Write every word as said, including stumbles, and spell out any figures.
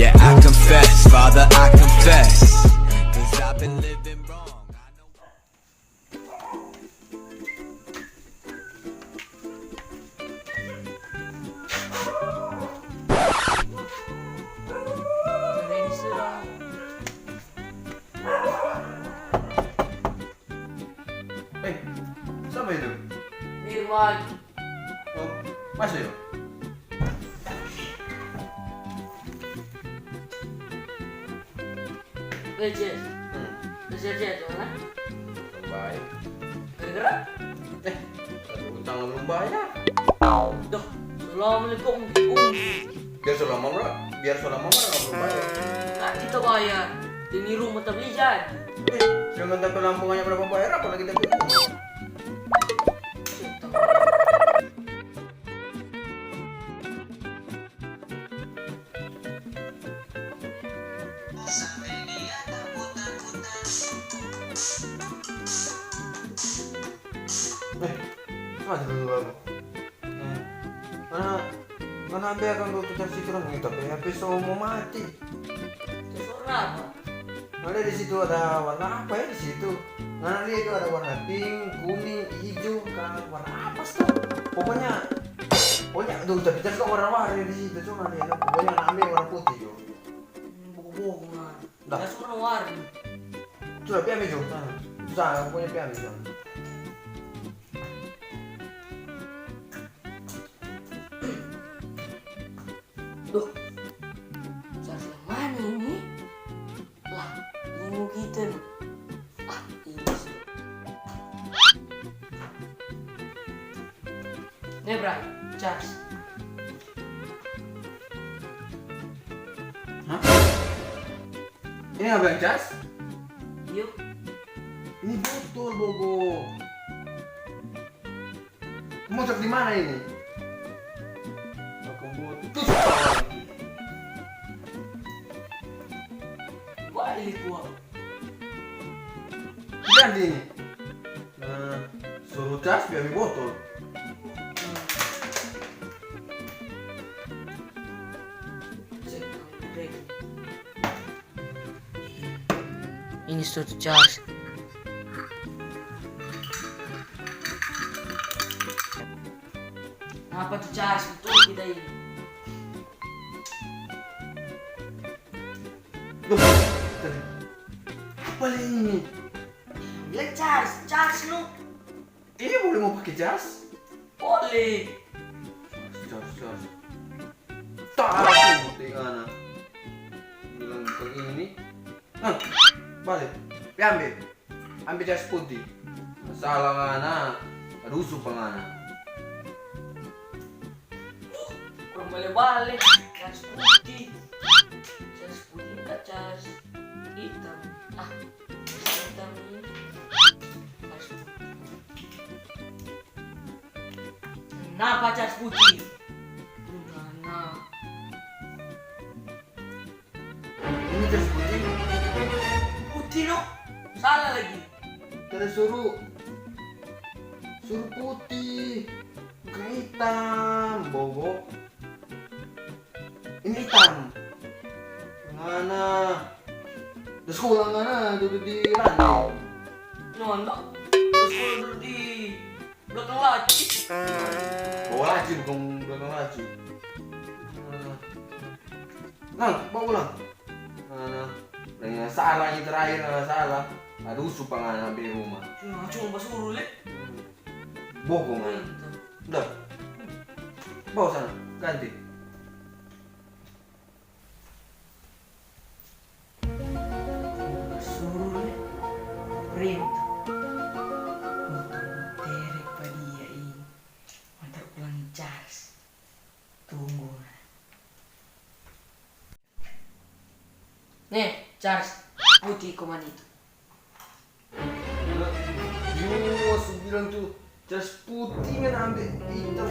Yeah, I confess, Father, I confess. 'Cause I've been living wrong. I know. Eh, sapa itu? Firman. Oh, maso yo. Eh, Ces. Hmm. Udah sehat-sehat, Tuhan, ah? Belum baik. Gara-gara? Eh, ada utang lo belum bayar. Dah, selama ni kong, kong. Biar selama mara, biar selama mara nggak belum bayar. Nah, kita bayar. Demi rumah ta beli jadi. Eh, jangan tapi lampu banyak berapa bayar, apalagi tapi rumah. Eh, sama aja dulu aku. Eh, mana, mana ambe akang dulu tu cari situ dong, tapi H P so mo mati. Terus warna apa? Ada di situ, ada warna apa ya di situ? Ngana lia itu ada warna pink, kuning, hijau, ka warna apa sih? Pokoknya, pokoknya, aduh, tapi terus kok warna-warni di situ, cuma lia itu. Pokoknya ngana ambe warna putih jo. Hmm, bogo-bogo, nah. Dah. Terus warna-warni. Sudah, pi ambe jo. Nah, susah, pokoknya pi ambe jo. Duh, cari yang mana ini? Lah, ini kita nih. Ah, ini sih. Nih, Bray, cas. Hah? Ini apa yang cas? Yuk. Ini botol, Bogo. Mo cok di mana ini? Akang buat itu salah lagi. Wah, ini kuat. Jadi ini. Nah, suruh cas biar di botol. Cek, cek. Ini sudah tu cas. Apa tu cas? Betul kita ini. Loh, tadi apa lagi ini? Bilang cas, cas no. Ini boleh mo pake cas? Boleh. Cas, cas, cas. Taruh di ngana. Bilang begini. Nah, bale. Pi ambe. Ambe cas putih. Salah ngana. Rusuh pa ngana. Orang bale-bale. Cas putih. Cas putih ka cas hitam. Ah, hitam ini. Cas putih. Napa cas putih? Nah, nah. Ini cas putih. Putih no. Salah lagi. Terus suruh, suruh putih. Bukan hitam, Bogo. Ini hitam. Ngana. Terus ulang ngana duduk di ranjang. Nonton. Terus ulang duduk di belakang laci. Bawa laci, bukan belakang laci. Nah. Nah, bawa ulang. Nah, nah. Yang salah, yang terakhir, yang salah. Aduh, supa ngana ambe rumah. Cuma, cuma basuruh, le. Bohong, ngana. Udah. Bawa sana, ganti. Suruh le, print. Untuk terek pa dia ini. Mantar ulang cas. Tunggu, nah. Nih, cas putih koman itu. Yo, su bilang tu, cas putih kan ambe hitam.